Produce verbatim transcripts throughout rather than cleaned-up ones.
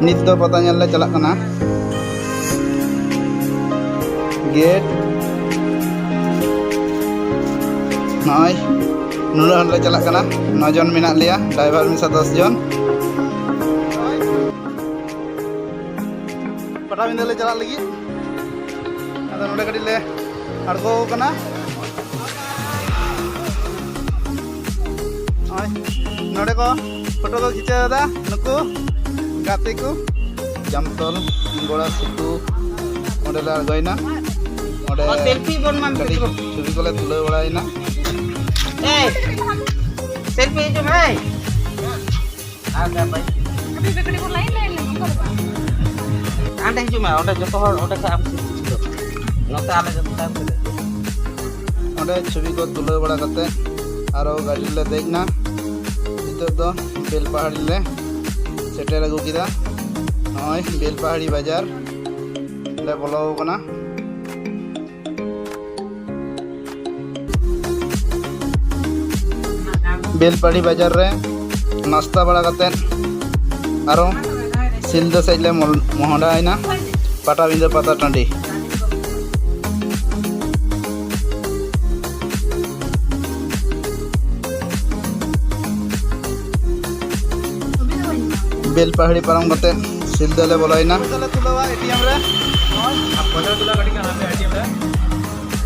ᱱᱤᱛ ᱫᱚ ᱯᱟᱛᱟ ᱧᱮᱞ ᱞᱮ ᱪᱟᱞᱟᱜ ᱠᱟᱱᱟ᱾ ᱜᱮᱴ ᱱᱚᱜᱼᱚᱭ ᱱᱩᱱᱟᱹᱜ ᱦᱚᱲ ᱞᱮ ᱪᱟᱞᱟᱜ ᱠᱟᱱᱟ᱾ ᱱᱚ ᱡᱚᱱ ᱢᱮᱱᱟᱜ ᱞᱮᱭᱟ, ᱰᱨᱟᱭᱵᱷᱟᱨ ᱢᱮᱥᱟ ᱫᱚᱥ ᱡᱚᱱ᱾ ᱯᱟᱴᱟᱵᱤᱸᱫᱟᱹ ᱞᱮ ᱪᱟᱞᱟᱜ ᱞᱟᱹᱜᱤᱫ᱾ ᱟᱫᱚ ᱱᱚᱰᱮ ᱠᱟᱹᱴᱤᱡ ᱞᱮ ᱟᱬᱜᱚ ᱠᱟᱱᱟ᱾ ᱱᱚᱜᱼᱚᱭ ᱱᱚᱰᱮ ᱠᱚ ᱯᱷᱳᱴᱳ ᱠᱚ ᱠᱷᱤᱪᱟᱹᱣ ᱮᱫᱟ ᱱᱩᱠᱩ ᱜᱟᱛᱮ ᱠᱚ᱾ ᱡᱟᱢᱛᱚᱞ ᱜᱚᱲᱟ ᱥᱤᱛᱩ, ᱚᱸᱰᱮ ᱞᱮ ᱟᱬᱜᱚᱭᱮᱱᱟ᱾ ᱚᱸᱰᱮ ᱚ, selfie ᱵᱚᱱ ᱢᱟ ᱠᱟᱹᱴᱤᱡ ᱢᱤᱫᱴᱮᱡ ᱪᱷᱚᱵᱤ ᱠᱚᱞᱮ ᱛᱩᱞᱟᱹᱣ ᱵᱟᱲᱟᱭᱮᱱᱟ᱾ ᱮᱭ, selfie ᱦᱤᱡᱩᱜ ᱢᱮ᱾ ᱟᱨ ᱡᱟ ᱵᱟᱭ ᱟᱯᱮ ᱫᱚ ᱠᱟᱹᱴᱤᱡ ᱵᱚᱱ line line ᱞᱮᱱ, ᱚᱱᱠᱟ ᱫᱚ ᱵᱟᱝ᱾ ᱦᱟᱸᱰᱮ ᱦᱤᱡᱩᱜ ᱢᱮ, ᱚᱸᱰᱮ ᱡᱚᱛᱚ ᱦᱚᱲ ᱚᱸᱰᱮ ᱠᱷᱚᱡ ᱟᱢ ᱥᱤᱫ ᱦᱤᱡᱩᱜ ᱢᱮ᱾ ᱱᱚᱛᱮ ᱟᱞᱮ ᱡᱚᱛᱚ ᱛᱟᱭᱚᱢ ᱛᱮᱞᱮ ᱦᱤᱡᱩᱜᱼᱟ᱾ ᱚᱸᱰᱮ ᱪᱷᱚᱵᱤ ᱠᱚ ᱛᱩᱞᱟᱹᱣ ᱵᱟᱲᱟ ᱠᱟᱛᱮ ᱟᱨᱚ ᱜᱟᱹᱰᱤ ᱨᱮᱞᱮ ᱫᱮᱡ ᱮᱱᱟ᱾ ᱱᱤᱛᱚᱜ ᱫᱚ ᱵᱮᱞᱯᱟᱦᱟᱲᱤ ᱞᱮ ᱥᱮᱴᱮᱨ ᱟᱹᱜᱩ ᱠᱮᱫᱟ᱾ ᱱᱚᱜᱼᱚᱭ ᱵᱮᱞᱯᱟᱦᱟᱲᱤ ᱵᱟᱡᱟᱨ ᱞᱮ ᱵᱚᱞᱚ ᱟᱠᱟᱱᱟ᱾ ᱵᱮᱞᱯᱟᱦᱟᱲᱤ ᱵᱟᱡᱟᱨ ᱨᱮ ᱱᱟᱥᱛᱟ ᱵᱟᱲᱟ ᱠᱟᱛᱮᱫ ᱟᱨᱚ ᱥᱤᱞᱫᱟᱹ ᱥᱮᱫ ᱞᱮ ᱢᱚᱞ-, ᱢᱚᱦᱰᱟᱭᱮᱱᱟ, ᱯᱟᱴᱟᱵᱤᱸᱫᱟᱹ ᱯᱟᱛᱟ ᱴᱟᱺᱰᱤ᱾ ᱵᱮᱞᱯᱟᱦᱟᱲᱤ ᱯᱟᱨᱚᱢ ᱠᱟᱛᱮᱫ ᱥᱤᱞᱫᱟᱹ ᱞᱮ ᱵᱚᱞᱚᱭᱮᱱᱟ᱾ ᱯᱚᱭᱥᱟ ᱞᱮ ᱛᱩᱞᱟᱹᱣᱟ ᱮ ᱴᱤ ᱮᱢ ᱨᱮ᱾ ᱟᱨ ᱯᱚᱭᱥᱟ ᱛᱩᱞᱟᱹᱣ ᱜᱟᱹᱰᱤ ᱠᱟᱱᱟ, ᱟᱯᱮ ᱮ ᱴᱤ ᱮᱢ ᱨᱮ᱾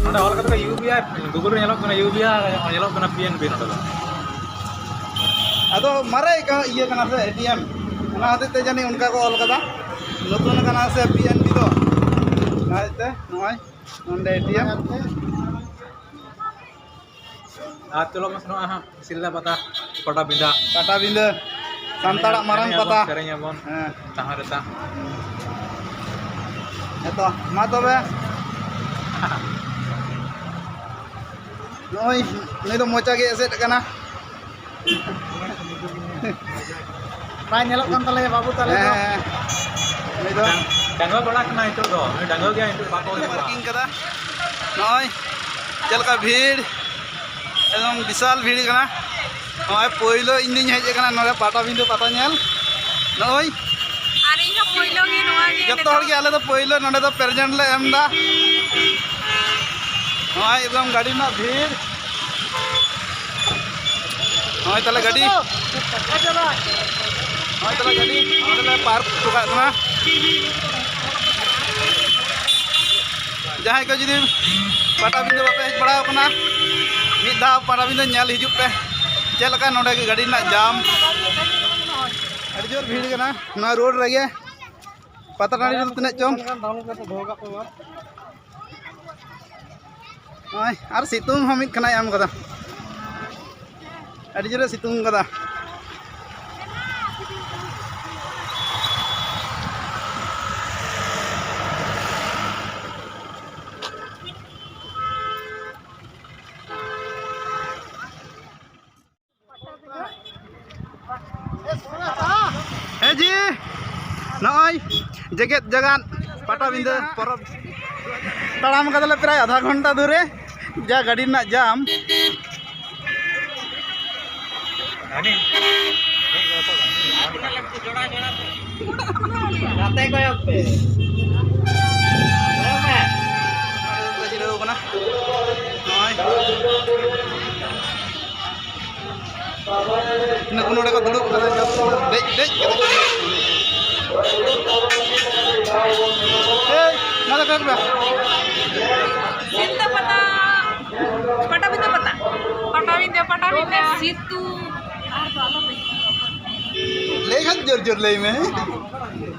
ᱱᱚᱰᱮ ᱚᱞ ᱠᱟᱛᱮ ᱠᱚ ᱤᱭᱩ ᱯᱤ ᱟᱭ, Google ᱨᱮ ᱧᱮᱞᱚᱜ ᱠᱟᱱᱟ ᱤᱭᱩ ᱯᱤ ᱟᱭ, ᱧᱮᱞᱚᱜ ᱠᱟᱱᱟ ᱯᱤ ᱮᱱ ᱵᱤ ᱱᱚᱰᱮ ᱫᱚ᱾ ᱟᱫᱚ ᱢᱟᱨᱮ ᱠᱟ-, ᱤᱭᱟᱹ ᱠᱟᱱᱟ ᱥᱮ ᱮ ᱴᱤ ᱮᱢ, ᱚᱱᱟ ᱦᱚᱛᱮᱡ ᱛᱮ ᱡᱟᱹᱱᱤᱡ ᱚᱱᱠᱟ ᱠᱚ ᱚᱞ ᱠᱟᱫᱟ, ᱱᱚᱛᱩᱱ ᱠᱟᱱᱟ ᱥᱮ ᱯᱤ ᱮᱱ ᱵᱤ ᱫᱚ, ᱚᱱᱟ ᱦᱚᱛᱮᱡ ᱛᱮ ᱱᱚᱜᱼᱚᱭ ᱱᱚᱸᱰᱮ ᱮ ᱴᱤ ᱮᱢ᱾ ᱟᱨ ᱪᱚᱞᱚ ᱢᱟᱥᱮ ᱱᱚᱣᱟ ᱦᱟᱸᱜ ᱥᱤᱞᱫᱟᱹ ᱯᱟᱛᱟ, ᱯᱟᱴᱟᱵᱤᱸᱫᱷᱟᱹ᱾ ᱯᱟᱴᱟᱵᱤᱸᱫᱷᱟᱹ, ᱥᱟᱱᱛᱟᱲᱟᱜ ᱢᱟᱨᱟᱝ ᱮᱱᱮᱡ ᱟᱵᱚᱱ, ᱯᱟᱛᱟ᱾ ᱥᱮᱨᱮᱧ ᱟᱵᱚᱱ, ᱦᱮᱸ᱾ ᱛᱟᱦᱟᱸ ᱨᱮᱛᱟ᱾ ᱦᱮᱸᱛᱚ, ᱢᱟ ᱛᱚᱵᱮ᱾ ᱱᱚᱜᱼᱚᱭ ᱱᱩᱭ ᱫᱚ ᱢᱚᱪᱟ ᱜᱮ ᱮᱥᱮᱫ ᱠᱟᱱᱟ᱾ ᱵᱟᱭ ᱧᱮᱞᱚᱜ ᱠᱟᱱ ᱛᱟᱞᱮᱭᱟ ᱵᱟᱹᱵᱩ ᱛᱟᱞᱮ ᱫᱚ᱾ ᱦᱮᱸ, ᱦᱮᱸ᱾ ᱩᱱᱤ ᱫᱚ ᱰᱟᱝ-, ᱰᱟᱝᱜᱩᱣᱟᱹ ᱠᱚᱲᱟ ᱠᱟᱱᱟᱭ ᱱᱤᱛᱚᱜ ᱫᱚ᱾ ᱩᱱᱤ ᱰᱟᱝᱜᱩᱣᱟᱹ ᱜᱮᱭᱟᱭ ᱱᱤᱛᱚᱜ, ᱵᱟᱠᱚ ᱩᱰᱩᱠᱚᱜᱼᱟ᱾ ᱯᱟᱨᱠᱤᱝ ᱠᱟᱫᱟ᱾ ᱱᱚᱜᱼᱚᱭ ᱪᱮᱫ ᱞᱮᱠᱟ ᱵᱷᱤᱲ, ᱮᱠᱫᱚᱢ ᱵᱤᱥᱟᱞ ᱵᱷᱤᱲ ᱠᱟᱱᱟ᱾ ᱱᱚᱜᱼᱚᱭ ᱯᱳᱭᱞᱳ ᱤᱧ ᱫᱩᱧ ᱦᱮᱡ ᱟᱠᱟᱱᱟ ᱱᱚᱰᱮ ᱯᱟᱴᱟᱵᱤᱸᱫᱷᱟᱹ ᱯᱟᱛᱟ ᱧᱮᱞ᱾ ᱱᱚᱜᱼᱚᱭ᱾ ᱟᱨ ᱯᱳᱭᱞᱳ ᱜᱮ ᱱᱚᱣᱟ ᱜᱮ ᱡᱚᱛᱚ ᱦᱚᱲ ᱜᱮ ᱟᱞᱮ ᱫᱚ ᱯᱳᱭᱞᱳ ᱱᱚᱰᱮ ᱫᱚ present ᱞᱮ ᱮᱢ ᱮᱫᱟ᱾ ᱱᱚᱜᱼᱚᱭ ᱮᱠᱫᱚᱢ ᱜᱟᱹᱰᱤ ᱨᱮᱱᱟᱜ ᱵᱷᱤᱲ᱾ ᱱᱚᱜᱼᱚᱭ ᱛᱟᱞᱮ ᱜᱟᱹᱰᱤ, ᱱᱚᱜᱼᱚᱭ ᱛᱟᱞᱮ ᱜᱟᱹᱰᱤ ᱱᱚᱰᱮ ᱞᱮ park ᱦᱚᱴᱚ ᱠᱟᱜ ᱠᱟᱱᱟ᱾ ᱡᱟᱦᱟᱸᱭ ᱠᱚ ᱡᱩᱫᱤ ᱯᱟᱴᱟᱵᱤᱸᱫᱟᱹ ᱵᱟᱯᱮ ᱦᱮᱡ ᱵᱟᱲᱟ ᱟᱠᱟᱱᱟ, ᱢᱤᱫ ᱫᱷᱟᱣ ᱯᱟᱴᱟᱵᱤᱸᱫᱟᱹ ᱧᱮᱞ ᱦᱤᱡᱩᱜ ᱯᱮ, ᱪᱮᱫ ᱞᱮᱠᱟ ᱱᱚᱰᱮ ᱜᱮ ᱜᱟᱹᱰᱤ ᱨᱮᱱᱟᱜ ᱡᱟᱢ᱾ ᱟᱹᱰᱤ ᱡᱳᱨ ᱵᱷᱤᱲ ᱠᱟᱱᱟ ᱱᱚᱣᱟ road ᱨᱮᱜᱮ᱾ ᱯᱟᱛᱟ ᱴᱟᱺᱰᱤ ᱨᱮᱫᱚ ᱛᱤᱱᱟᱹᱜ ᱪᱚᱝ᱾ ᱱᱚᱜᱼᱚᱭ, ᱟᱨ ᱥᱤᱛᱩᱝ ᱦᱚᱸ ᱢᱤᱫ ᱠᱷᱟᱱᱟᱭ ᱮᱢ ᱠᱟᱫᱟ, ᱟᱹᱰᱤ ᱡᱳᱨᱮ ᱥᱤᱛᱩᱝ ᱠᱟᱫᱟ᱾ ᱦᱮᱸ ᱡᱤ, ᱱᱚᱜᱼᱚᱭ ᱡᱮᱜᱮᱛ ᱡᱟᱠᱟᱛ ᱯᱟᱴᱟᱵᱤᱸᱫᱟᱹ ᱯᱚᱨᱚᱵᱽ ᱛᱟᱲᱟᱢ ᱠᱟᱫᱟᱞᱮ ᱯᱨᱟᱭ ᱟᱫᱷᱟ ᱜᱷᱚᱱᱴᱟ ᱫᱷᱚᱨᱮ, ᱡᱟ ᱜᱟᱹᱰᱤ ᱨᱮᱱᱟᱜ ᱡᱟᱢ᱾ ᱜᱟᱛᱮ ᱠᱚᱭᱚᱜ ᱯᱮ᱾ ᱡᱤᱨᱟᱹᱣ ᱠᱟᱱᱟ᱾ ᱱᱚᱜᱼᱚᱭ᱾ ᱱᱩᱠᱩ ᱱᱚᱰᱮ ᱠᱚ ᱫᱩᱲᱩᱵ ᱠᱟᱱᱟ, ᱡᱚᱛᱚ ᱫᱮᱡ, ᱫᱮᱡ ᱠᱟᱛᱮ ᱠᱚ ᱫᱩᱲᱩᱵ ᱠᱟᱱᱟ᱾ ᱮᱭ, ᱱᱚᱰᱮ ᱠᱚᱭᱚᱜ ᱯᱮ᱾ ᱥᱤᱞᱫᱟᱹ ᱯᱟᱛᱟ, ᱯᱟᱴᱟᱵᱤᱸᱫᱟᱹ ᱯᱟᱛᱟ, ᱯᱟᱴᱟᱵᱤᱸᱫᱟᱹ, ᱯᱟᱴᱟᱵᱤᱸᱫᱟᱹ᱾ ᱥᱤᱛᱩᱝ, ᱟᱨ ᱫᱚ ᱟᱞᱚ ᱞᱟᱹᱭ᱾ ᱞᱟᱹᱭ ᱠᱷᱟᱱ ᱡᱳᱨ ᱡᱳᱨ ᱞᱟᱹᱭ ᱢᱮ᱾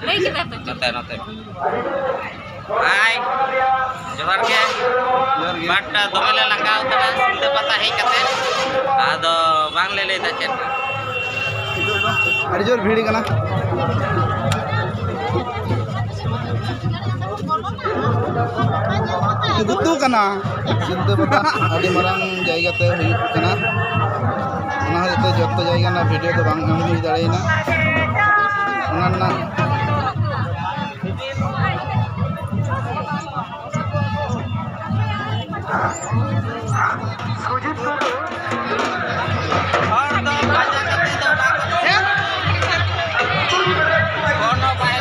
ᱞᱟᱹᱭ ᱠᱮᱫᱟ ᱛᱚ᱾ ᱱᱚᱛᱮ, ᱱᱚᱛᱮ᱾ ᱦᱟᱭ, ᱡᱚᱦᱟᱨ ᱜᱮ᱾ ᱡᱚᱦᱟᱨ ᱜᱮ᱾ But ᱫᱚᱢᱮ ᱞᱮ ᱞᱟᱸᱜᱟᱣ ᱠᱟᱱᱟ ᱥᱤᱞᱫᱟᱹ ᱯᱟᱛᱟ ᱦᱮᱡ ᱠᱟᱛᱮ, ᱟᱫᱚ ᱵᱟᱝ ᱞᱮ ᱞᱟᱹᱭ ᱫᱟ ᱪᱮᱫ᱾ ᱟᱹᱰᱤ ᱡᱳᱨ ᱵᱷᱤᱲ ᱠᱟᱱᱟ᱾ ᱜᱩᱛᱩ ᱠᱟᱱᱟ᱾ ᱥᱤᱞᱫᱟᱹ ᱯᱟᱛᱟ ᱟᱹᱰᱤ ᱢᱟᱨᱟᱝ ᱡᱟᱭᱜᱟ ᱛᱮ ᱦᱩᱭᱩᱜ ᱠᱟᱱᱟ, ᱚᱱᱟ ᱦᱚᱛᱮᱡ ᱛᱮ ᱡᱚᱛᱚ ᱡᱟᱭᱜᱟ ᱨᱮᱱᱟᱜ video ᱫᱚ ᱵᱟᱝ ᱮᱢ ᱦᱩᱭ ᱫᱟᱲᱮᱭᱮᱱᱟ᱾ ᱚᱱᱟ ᱨᱮᱱᱟᱜ ᱦᱚᱲ ᱫᱚ ᱯᱟᱸᱡᱟ ᱠᱟᱛᱮ ᱫᱚ ᱵᱟᱠᱚ ᱧᱟᱢᱟ᱾ ᱠᱳᱱᱳ ᱵᱟᱭ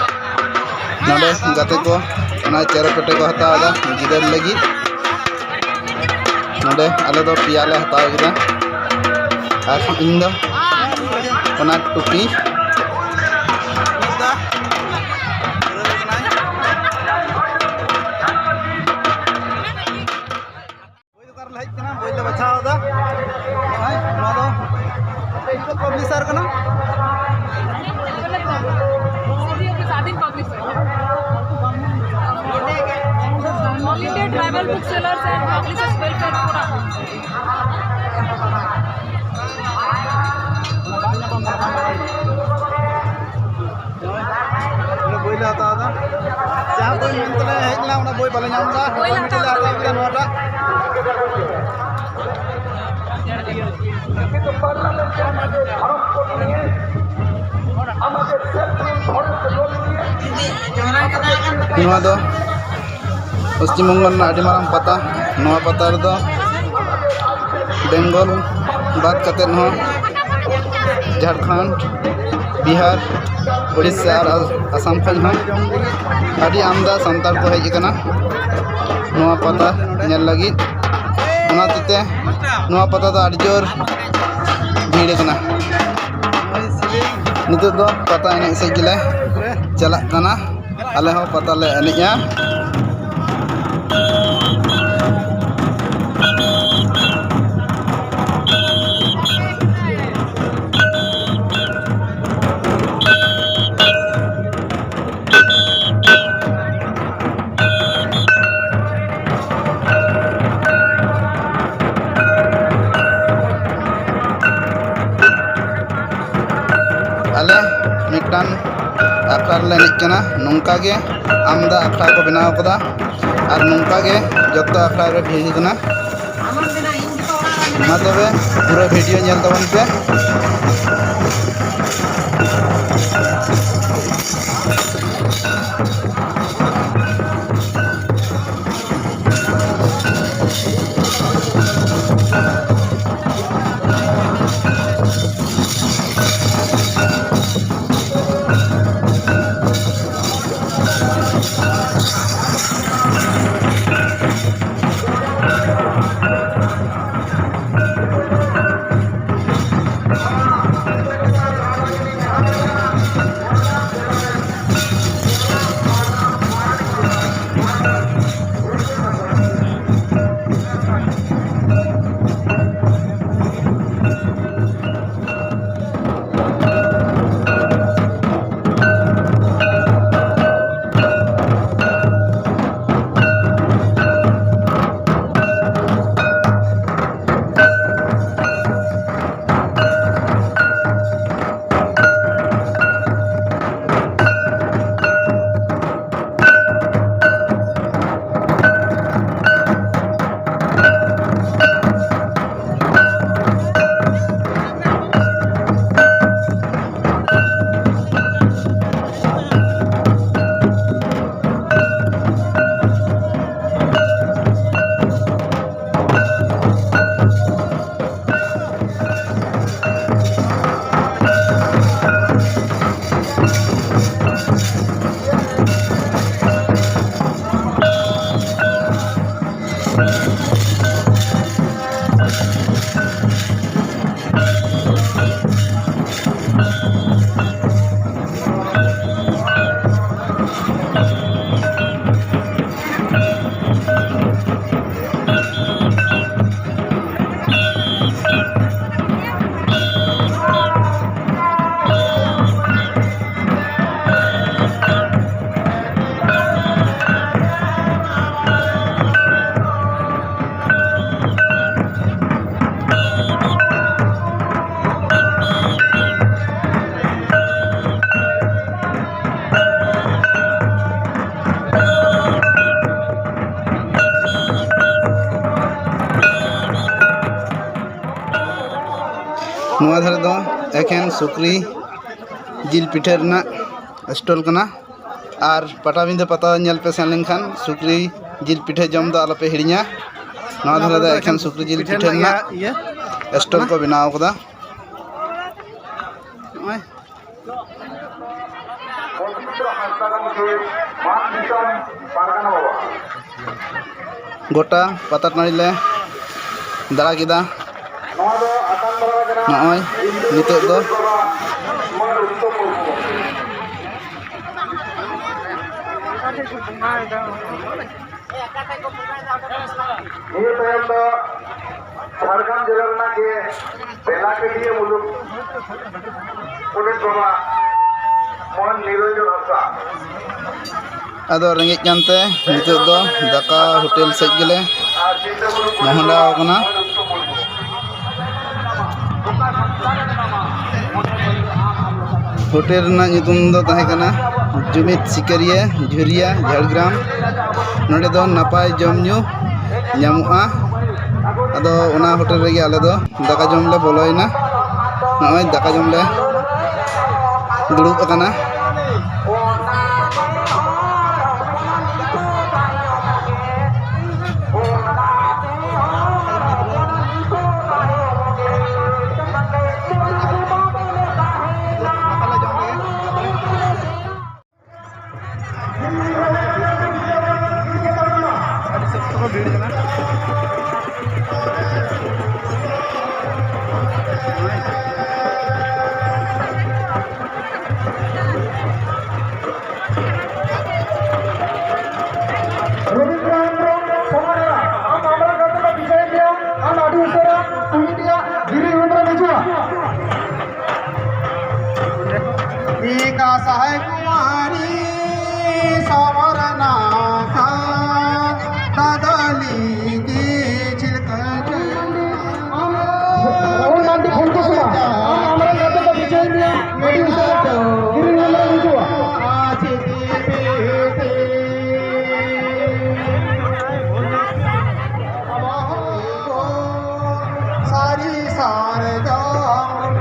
ᱱᱚᱰᱮ ᱜᱟᱛᱮ ᱠᱚ ᱚᱱᱟ ᱪᱮᱨᱚ ᱯᱮᱴᱮ ᱠᱚ ᱦᱟᱛᱟᱣ ᱮᱫᱟ ᱜᱤᱫᱟᱹᱨ ᱞᱟᱹᱜᱤᱫ᱾ ᱱᱚᱰᱮ ᱟᱞᱮ ᱫᱚ ᱯᱮᱭᱟ ᱞᱮ ᱦᱟᱛᱟᱣ ᱠᱮᱫᱟ, ᱟᱨ ᱤᱧ ᱫᱚ ᱚᱱᱟ ᱴᱩᱯᱤ᱾ ᱵᱳᱭ ᱫᱚᱠᱟᱱ ᱨᱮᱞᱮ ᱦᱮᱡ ᱠᱟᱱᱟ, ᱵᱳᱭ ᱞᱮ ᱵᱟᱪᱷᱟᱣ ᱮᱫᱟ᱾ ᱱᱚᱜᱼᱚᱭ ᱱᱚᱣᱟ ᱫᱚ ᱯᱟᱵᱽᱞᱤᱥᱟᱨ ᱠᱟᱱᱟ᱾ All India Tribal Book Sellers and Publishers Welfare Forum. ᱚᱱᱟ ᱵᱳᱭ ᱞᱮ ᱦᱟᱛᱟᱣ ᱮᱫᱟ᱾ ᱡᱟᱦᱟᱸ ᱵᱳᱭ ᱢᱮᱱ ᱛᱮᱞᱮ ᱦᱮᱡ ᱞᱮᱱᱟ, ᱚᱱᱟ ᱵᱳᱭ ᱵᱟᱞᱮ ᱧᱟᱢ ᱮᱫᱟ᱾ ᱵᱳᱭ ᱢᱤᱫᱴᱮᱡ ᱞᱮ ᱦᱟᱛᱟᱣ ᱠᱮᱫᱟ, ᱱᱚᱣᱟᱴᱟᱜ᱾ ᱱᱚᱣᱟ ᱫᱚ ᱯᱚᱥᱪᱤᱢ ᱵᱚᱝᱜᱚ ᱨᱮᱱᱟᱜ ᱟᱹᱰᱤ ᱢᱟᱨᱟᱝ ᱯᱟᱛᱟ᱾ ᱱᱚᱣᱟ ᱯᱟᱛᱟ ᱨᱮᱫᱚ ᱵᱮᱝᱜᱚᱞ ᱵᱟᱫ ᱠᱟᱛᱮᱫ ᱦᱚᱸ ᱡᱷᱟᱲᱠᱷᱚᱸᱰ, ᱵᱤᱦᱟᱨ, ᱳᱰᱤᱥᱟ ᱟᱨ ᱟᱥᱟᱢ ᱠᱷᱚᱱ ᱦᱚᱸ ᱟᱹᱰᱤ ᱟᱢᱫᱟ ᱥᱟᱱᱛᱟᱲ ᱠᱚ ᱦᱮᱡ ᱟᱠᱟᱱᱟ ᱱᱚᱣᱟ ᱯᱟᱛᱟ ᱧᱮᱞ ᱞᱟᱹᱜᱤᱫ᱾ ᱚᱱᱟ ᱦᱚᱛᱮᱡ ᱛᱮ ᱱᱚᱣᱟ ᱯᱟᱛᱟ ᱫᱚ ᱟᱹᱰᱤ ᱡᱳᱨ ᱵᱷᱤᱲ ᱟᱠᱟᱱᱟ᱾ ᱱᱤᱛᱚᱜ ᱫᱚ ᱯᱟᱛᱟ ᱮᱱᱮᱡ ᱥᱮᱫ ᱜᱮᱞᱮ ᱪᱟᱞᱟᱜ ᱠᱟᱱᱟ᱾ ᱟᱞᱮ ᱦᱚᱸ ᱯᱟᱛᱟ ᱞᱮ ᱮᱱᱮᱡᱼᱟ᱾ ᱟᱞᱮ ᱢᱤᱫᱴᱟᱝ ᱟᱠᱷᱲᱟ ᱨᱮᱞᱮ ᱮᱱᱮᱡ ᱠᱟᱱᱟ᱾ ᱱᱚᱝᱠᱟ ᱜᱮ ᱟᱢᱫᱟ ᱟᱠᱷᱲᱟ ᱠᱚ ᱵᱮᱱᱟᱣ ᱠᱟᱫᱟ, ᱟᱨ ᱱᱚᱝᱠᱟ ᱜᱮ ᱡᱚᱛᱚ ᱟᱠᱷᱲᱟ ᱨᱮ ᱵᱷᱤᱲ ᱠᱟᱱᱟ᱾ ᱢᱟ ᱛᱚᱵᱮ ᱯᱩᱨᱟᱹ ᱵᱷᱤᱰᱤᱭᱳ ᱧᱮᱞ ᱛᱟᱵᱚᱱ ᱯᱮ᱾ ᱱᱚᱣᱟ ᱫᱷᱟᱨᱮ ᱫᱚ ᱮᱠᱷᱮᱱ ᱥᱩᱠᱨᱤ ᱡᱤᱞ ᱯᱤᱴᱷᱟᱹ ᱨᱮᱱᱟᱜ ᱥᱴᱚᱞ ᱠᱟᱱᱟ᱾ ᱟᱨ ᱯᱟᱴᱟᱵᱤᱸᱫᱷᱟᱹ ᱯᱟᱛᱟ ᱧᱮᱞ ᱯᱮ ᱥᱮᱱ ᱞᱮᱱᱠᱷᱟᱱ ᱥᱩᱠᱨᱤ ᱡᱤᱞ ᱯᱤᱴᱷᱟᱹ ᱡᱚᱢ ᱫᱚ ᱟᱞᱚᱯᱮ ᱦᱤᱲᱤᱧᱟ᱾ ᱱᱚᱣᱟ ᱫᱷᱟᱨᱮ ᱫᱚ ᱮᱠᱷᱮᱱ ᱥᱩᱠᱨᱤ ᱡᱤᱞ ᱯᱤᱴᱷᱟᱹ ᱨᱮᱱᱟᱜ ᱤᱭᱟᱹ ᱥᱴᱚᱞ ᱠᱚ ᱵᱮᱱᱟᱣ ᱠᱟᱫᱟ᱾ ᱱᱚᱜᱼᱚᱭ ᱜᱚᱴᱟ ᱯᱟᱛᱟ ᱴᱟᱺᱰᱤ ᱞᱮ ᱫᱟᱬᱟ ᱠᱮᱫᱟ᱾ ᱱᱚᱜᱼᱚᱭ ᱱᱤᱛᱚᱜ ᱫᱚ ᱱᱤᱭᱟᱹ ᱛᱟᱭᱚᱢ ᱫᱚ ᱡᱷᱟᱲᱜᱨᱟᱢ ᱡᱮᱞᱟ ᱨᱮᱱᱟᱜ ᱜᱮ ᱵᱮᱞᱟᱠᱟᱹᱴᱤᱭᱟᱹ ᱢᱩᱞᱩᱠ ᱯᱚᱱᱰᱤᱛ ᱵᱟᱵᱟ ᱢᱳᱦᱚᱱ ᱱᱤᱨᱚᱧᱡᱚᱱ ᱦᱟᱸᱥᱫᱟ᱾ ᱟᱫᱚ ᱨᱮᱸᱜᱮᱡ ᱠᱟᱱᱛᱮ ᱱᱤᱛᱚᱜ ᱫᱚ ᱫᱟᱠᱟ ᱦᱳᱴᱮᱞ ᱥᱮᱫ ᱜᱮᱞᱮ ᱢᱚᱦᱰᱟ ᱟᱠᱟᱱᱟ᱾ ᱦᱳᱴᱮᱞ ᱨᱮᱱᱟᱜ ᱧᱩᱛᱩᱢ ᱫᱚ ᱛᱟᱦᱮᱸ ᱠᱟᱱᱟ ᱡᱩᱢᱤᱫ ᱥᱤᱠᱟᱹᱨᱤᱭᱟᱹ, ᱡᱷᱩᱨᱤᱭᱟ, ᱡᱷᱟᱲᱜᱨᱟᱢ᱾ ᱱᱚᱰᱮ ᱫᱚ ᱱᱟᱯᱟᱭ ᱡᱚᱢ ᱧᱩ ᱧᱟᱢᱚᱜᱼᱟ᱾ ᱟᱫᱚ ᱚᱱᱟ ᱦᱳᱴᱮᱞ ᱨᱮᱜᱮ ᱟᱞᱮ ᱫᱚ ᱫᱟᱠᱟ ᱡᱚᱢ ᱞᱮ ᱵᱚᱞᱚᱭᱮᱱᱟ᱾ ᱱᱚᱜᱼᱚᱭ ᱫᱟᱠᱟ ᱡᱚᱢ ᱞᱮ ᱫᱩᱲᱩᱵ ᱟᱠᱟᱱᱟ᱾ ᱟᱹᱰᱤ ᱥᱚᱠᱛᱚ ᱠᱚ ᱵᱷᱤᱲ ᱠᱟᱱᱟ᱾ ᱨᱚᱵᱤᱱᱫᱨᱚ ᱦᱮᱢᱵᱨᱚᱢ, ᱥᱚᱢᱟᱡᱽ ᱨᱮ ᱟᱢ ᱟᱢᱨᱟ ᱜᱟᱛᱮ ᱠᱚ ᱵᱤᱡᱚᱭ ᱜᱮᱭᱟ, ᱟᱢ ᱟᱹᱰᱤ ᱩᱥᱟᱹᱨᱟ ᱩᱱᱤ ᱛᱮᱭᱟᱜ ᱜᱤᱨᱤ ᱦᱮᱢᱵᱨᱚᱢ ᱦᱤᱡᱩᱜᱼᱟ᱾ ᱮᱠᱟ ᱥᱟᱦᱮᱵ ᱠᱩᱢᱟᱨᱤ ᱥᱚᱵᱨᱱᱟᱛᱷᱟ ᱫᱟᱫᱟᱞᱤ ᱜᱮ ᱪᱷᱤᱞᱠᱟ ᱪᱷᱤᱞᱠᱟ᱾ ᱨᱟᱦᱩᱞ ᱜᱟᱱᱫᱷᱤ ᱯᱷᱩᱞᱠᱩᱥᱢᱟ, ᱟᱢ ᱟᱢᱨᱮᱱ ᱜᱟᱛᱮ ᱠᱚ ᱵᱤᱡᱚᱭ ᱢᱮᱭᱟ, ᱟᱹᱰᱤ ᱩᱥᱟᱹᱨᱟ ᱜᱤᱨᱤ ᱦᱮᱢᱵᱨᱚᱢ ᱦᱤᱡᱩᱜᱼᱟ᱾ ᱥᱟᱹᱨᱤ ᱥᱟᱨᱡᱚᱢ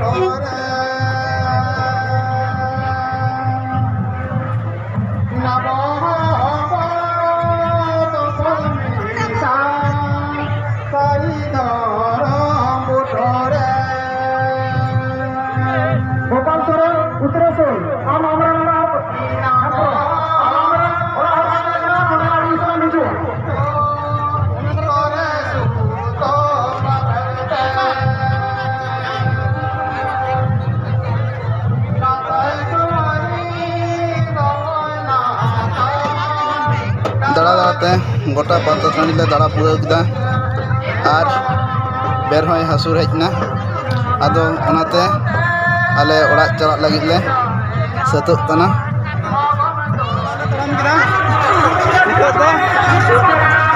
ᱛᱮ ᱜᱚᱴᱟ ᱯᱟᱛᱟ ᱴᱟᱺᱰᱤ ᱞᱮ ᱫᱟᱬᱟ ᱯᱩᱨᱟᱹᱣ ᱠᱮᱫᱟ ᱟᱨ ᱵᱮᱨ ᱦᱚᱸᱭ ᱦᱟᱹᱥᱩᱨ ᱦᱮᱡ ᱮᱱᱟ᱾ ᱟᱫᱚ ᱚᱱᱟᱛᱮ ᱟᱞᱮ ᱚᱲᱟᱜ ᱪᱟᱞᱟᱜ ᱞᱟᱹᱜᱤᱫ ᱞᱮ ᱥᱟᱹᱛᱟᱹᱜ ᱠᱟᱱᱟ᱾ ᱱᱤᱛᱚᱜ ᱫᱚ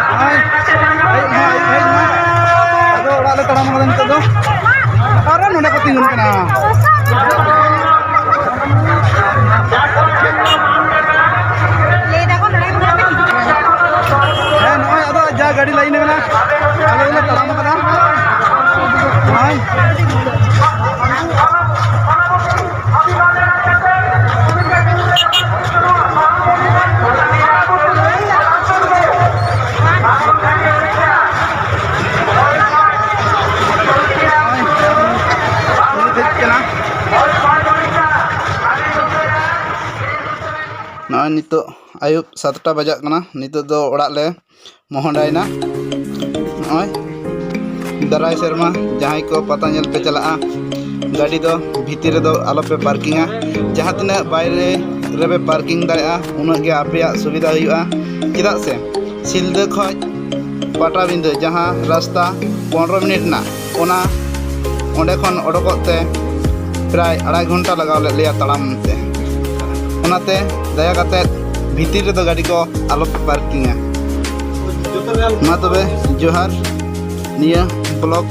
ᱱᱚᱜᱼᱚᱭ ᱟᱹᱭᱩᱵ ᱦᱚᱸ ᱟᱹᱭᱩᱵ ᱦᱮᱡ ᱮᱱᱟ᱾ ᱟᱫᱚ ᱚᱲᱟᱜ ᱞᱮ ᱛᱟᱲᱟᱢ ᱠᱟᱫᱟ ᱱᱤᱛᱚᱜ ᱫᱚ᱾ ᱚᱠᱟᱨᱮ ᱱᱚᱰᱮ ᱠᱚ ᱛᱤᱸᱜᱩᱱ ᱠᱟᱱᱟ? ᱦᱮᱸ, ᱱᱚᱜᱼᱚᱭ ᱟᱫᱚ ᱡᱟ ᱜᱟᱹᱰᱤ ᱞᱟᱭᱤᱱ ᱠᱟᱱᱟ, ᱟᱞᱮ ᱫᱚᱞᱮ ᱛᱟᱲᱟᱢ ᱠᱟᱫᱟ᱾ ᱱᱚᱜᱼᱚᱭ᱾ ᱱᱚᱜᱼᱚᱭ ᱱᱤᱛᱚᱜ ᱟᱹᱭᱩᱵ ᱥᱟᱛᱴᱟ ᱵᱟᱡᱟᱜ ᱠᱟᱱᱟ᱾ ᱱᱤᱛᱚᱜ ᱫᱚ ᱚᱲᱟᱜ ᱞᱮ ᱢᱚᱦᱚᱰᱟᱭᱮᱱᱟ᱾ ᱱᱚᱜᱼᱚᱭ ᱫᱟᱨᱟᱭ ᱥᱮᱨᱢᱟ ᱡᱟᱦᱟᱸᱭ ᱠᱚ ᱯᱟᱛᱟ ᱧᱮᱞ ᱯᱮ ᱪᱟᱞᱟᱜᱼᱟ, ᱜᱟᱹᱰᱤ ᱫᱚ ᱵᱷᱤᱛᱤᱨ ᱨᱮᱫᱚ ᱟᱞᱚᱯᱮ ᱯᱟᱨᱠᱤᱝᱟ᱾ ᱡᱟᱦᱟᱸ ᱛᱤᱱᱟᱹᱜ ᱵᱟᱭᱨᱮ ᱨᱮᱯᱮ ᱯᱟᱨᱠᱤᱝ ᱫᱟᱲᱮᱭᱟᱜᱼᱟ, ᱩᱱᱟᱹᱜ ᱜᱮ ᱟᱯᱮᱭᱟᱜ ᱥᱩᱵᱤᱫᱷᱟ ᱦᱩᱭᱩᱜᱼᱟ᱾ ᱪᱮᱫᱟᱜ ᱥᱮ ᱥᱤᱞᱫᱟᱹ ᱠᱷᱚᱱ ᱯᱟᱴᱟᱵᱤᱸᱫᱟᱹ ᱡᱟᱦᱟᱸ ᱨᱟᱥᱛᱟ ᱯᱚᱱᱨᱚ ᱢᱤᱱᱤᱴ ᱨᱮᱱᱟᱜ, ᱚᱱᱟ ᱚᱸᱰᱮ ᱠᱷᱚᱱ ᱚᱰᱚᱠᱚᱜ ᱛᱮ ᱯᱨᱟᱭ ᱟᱲᱟᱭ ᱜᱷᱚᱱᱴᱟ ᱞᱟᱜᱟᱣ ᱞᱮᱫ ᱞᱮᱭᱟ ᱛᱟᱲᱟᱢ ᱛᱮ᱾ ᱚᱱᱟᱛᱮ ᱫᱟᱭᱟ ᱠᱟᱛᱮᱫ ᱵᱷᱤᱛᱤᱨ ᱨᱮᱫᱚ ᱜᱟᱹᱰᱤ ᱠᱚ ᱟᱞᱚᱯᱮ ᱯᱟᱨᱠᱤᱝᱟ᱾ ᱢᱟ ᱛᱚᱵᱮ ᱡᱚᱦᱟᱨ, ᱱᱤᱭᱟᱹ ᱵᱞᱚᱜ